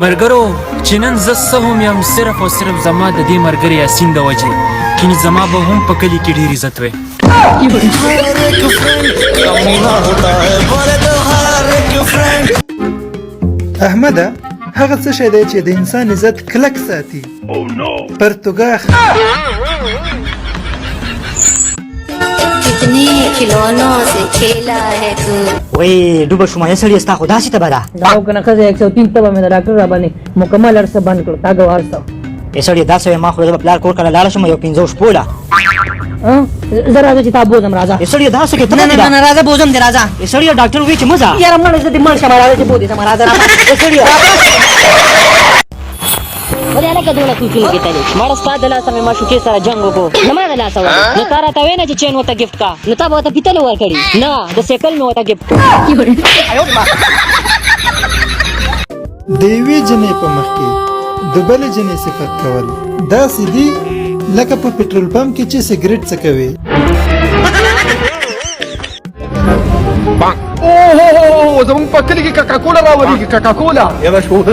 مرګرو چې نن زه څه هم یم صرف او صرف زما د دې مرګري یاسین د وجې، کینې زما به هم په کلي کې ډېر عزت وی. احمده، هغه څه شی دی چې د انسان عزت کلک ساتي؟ پرتګاښ. कितने खिलौनों से खेला है तू. وای ډوبه شوم یې سړی، ستا خو داسې تبه ده. دا کنه ښځه 103 تبه مې د ډاکټر را باندې مکمل هر څه بند کړو، تاګه هر څه. یې سړی داسې وای، ما خو زه به پلار کور کله لاړه شم یو پنځه شپو له. زه راځه چې تا بوزم، راځه. یې سړی داسې کې نه تبه نه ده. نه، راځه بوزم دې، راځه. یې سړی ډاکټر وی چې مزه. یاره مړ زه دې مړ شم، راځه چې بوزې شم، راځه راځه. یې سړی ولې هلکه دونه کوڅونو کې تلې؟ مړه ستا د لاسه مې معشوقې سره جنګ وکړو. زما د لاسه ولې؟ نو تا راته ویې نه چې چین ورته ګفټ کا، نو تا به ورته پیتلې ورکړي؟ نه، د سایکل مې ورته ګفټ کړو. د یوې جنۍ په مخ کې د بلې جنۍ صفت کول داسې دي لکه په پټرول پمپ کې چې سګرټ څکوي. اوه، زمونږ په کلي کې کاکاکولا راولېږي، کاکاکولا. یاره شو،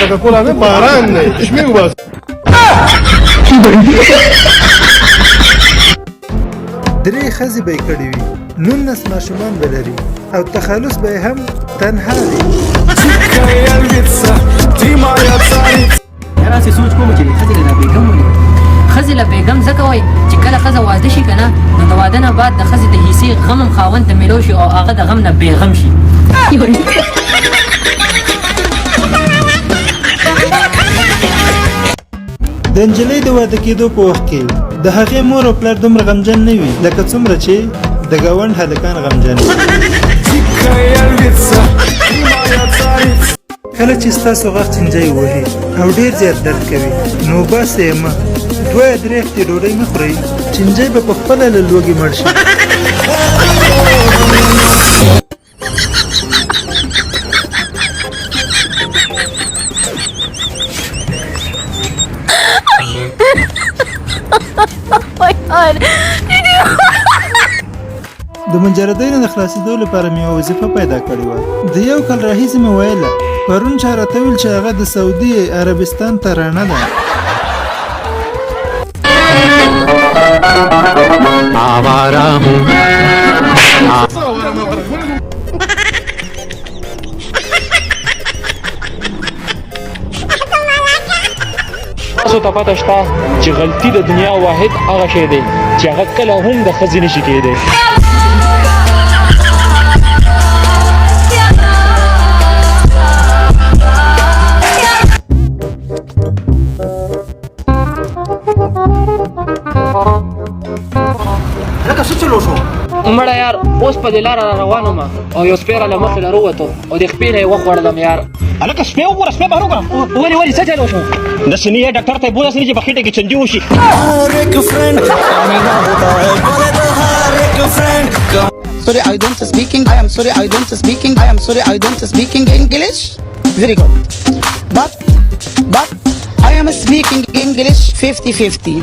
کاکاکولا نه، باران دی، چشمې وباسه. درې ښځې به یې کړې وي، 19 ماشومان به لري او تخلص به یې هم تنها وي. یاره هسې سوچ کوم چې ښځې له بیګم ولې وایي؟ ښځې له بیګم ځکه وایي چې کله ښځه واده شي که نه، نو د واده نه بعد د ښځې د حصې غم هم خاوند ته میلو شي او هغه د غم نه بېغم شي. د نجلۍ د واده کېدو په وخت کې د هغې مور او پلار دومره غمجن نه وي لکه څومره چې د ګاونډ هلکان غمجن وي. کله چې ستاسو غاښ چینجی وهي او ډېر زیات درد کوي، نو باسئ یې مه، دوه یا درې هفتې ډوډۍ مه خورئ، چینجی به په خپله له لوږې مړ شي. د مجردۍ نه د خلاصېدو لپاره مې یوه وظیفه پیدا کړې وه. د یو کال راهیسې مې ویله، پرون چا راته ویل چې هغه د سعودي عربستان ته رڼه ده. تاسو ته پته شته چې غلطي د دنیا واحد هغه شی دی چې هغه کله هم د ښځې نشي کېدی. لکه څه چلو شو؟ مړه یار، اوس په دې لاره را روان وم او یو سپی راله مخې له راووتو او د خپې نه یې وخوړلم یار. هلکه سپی وګوره، سپی بهر وګوره. ولې ولې څه چلو شو؟ داسې نه یې ډاکټر ته یې بوځه چې په خېټه کې چندي وشي. Sorry, I don't speaking. I am sorry, I don't speaking. I am sorry, I don't speaking English. Very good. But I am speaking English 50-50.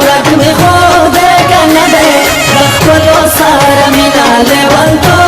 ورک مې خو دې کنه دې د خپلو سره مینه لیونتوب.